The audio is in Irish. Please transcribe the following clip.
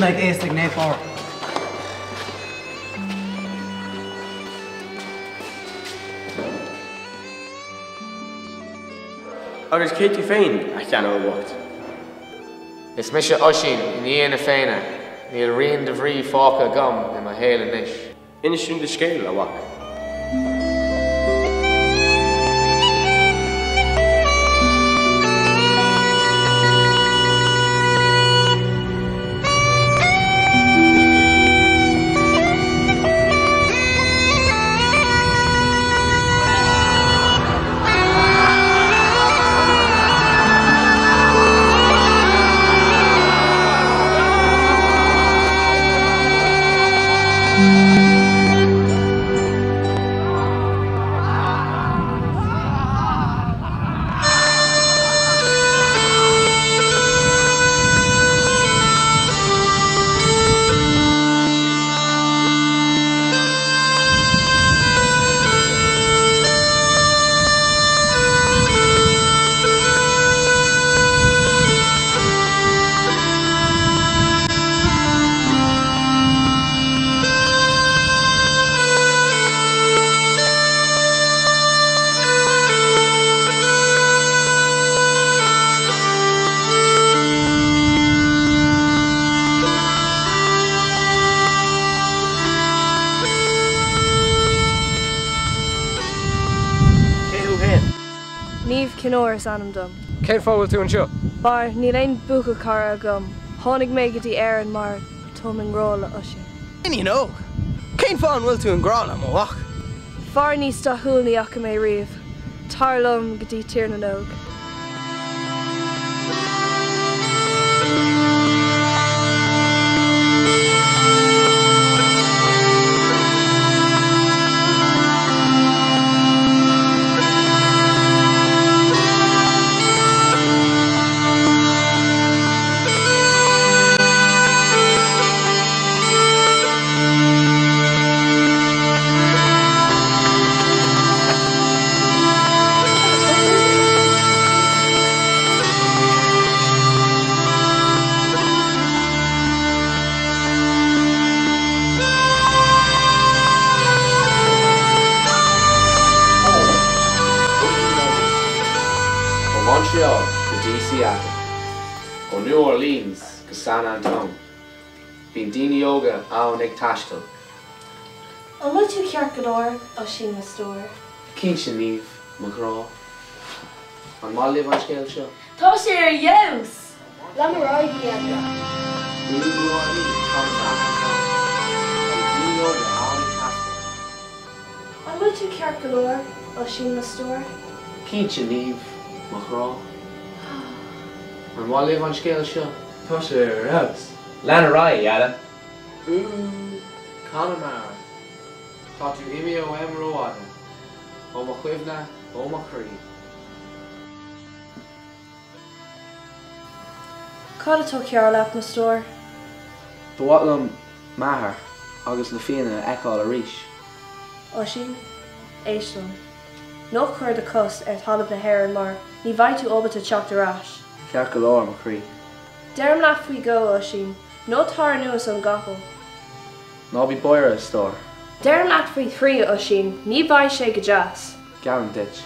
mbeidh a fhios ag Naomh Pádraig. Agus cé tú féin, a cheannaire bhoicht? Is mise Oisín, i ndiaidh na Féinne. Níl rian de bhrí fágtha agam i mo shaol anois. Inis dúinn do scéal, a mhac. Cé thú féin? Niamh Chinn Óir is ainm dom. Cén fáth a bhfuil tú anseo? Mar níl aon buachaill cara agam. Tháinig mé go dtí Éirinn mar táim i ngrá le Oisín. Iníon óg, cén fáth an bhfuil tú i ngrá le mo mhac? Fear níos dathúil ní fhaca mé riamh. Tar liom go dtí Tír na nÓg. Ó Montreal go dtí Seattle, ó New Orleans go San Antone, bíonn daoine óga ann ag taisteal. An bhfuil tú ceart go leor, Oisín mo stór? Cinnte, Niamh, mo ghrá. An maith libh an scéal seo? Tá sé ar fheabhas! Lean ar aghaidh, a Dheaide. Ó New Orleans go San Antone, bíonn daoine óga ann ag taisteal. An bhfuil tú ceart go leor, Oisín mo stór? Cinnte, Niamh, mo ghrá. An maith libh an scéal seo? Tá sé ar fheabhas! Lean ar aghaidh, a Dheaide. Úúú, Conamara, tá tú imithe uaim rófhada, ó mo chuimhne, ó mo chroí. Cad atá cearr leat, mo stór? Ba mhaith liom m'athair agus na Fianna a fheiceáil arís. Oisín, éist liom. Ná cuir do chos ar thalamh na hÉireann mar ní bheidh tú ábalta teacht ar ais. Ceart go leor, mo chroí. Deirim leat faoi dhó, a Oisín, ná tar anuas ón gcapall. Ná bí buartha, a stór. Deirim leat faoi thrí, a Oisín, ní bheidh sé go deas. Geallaim duit.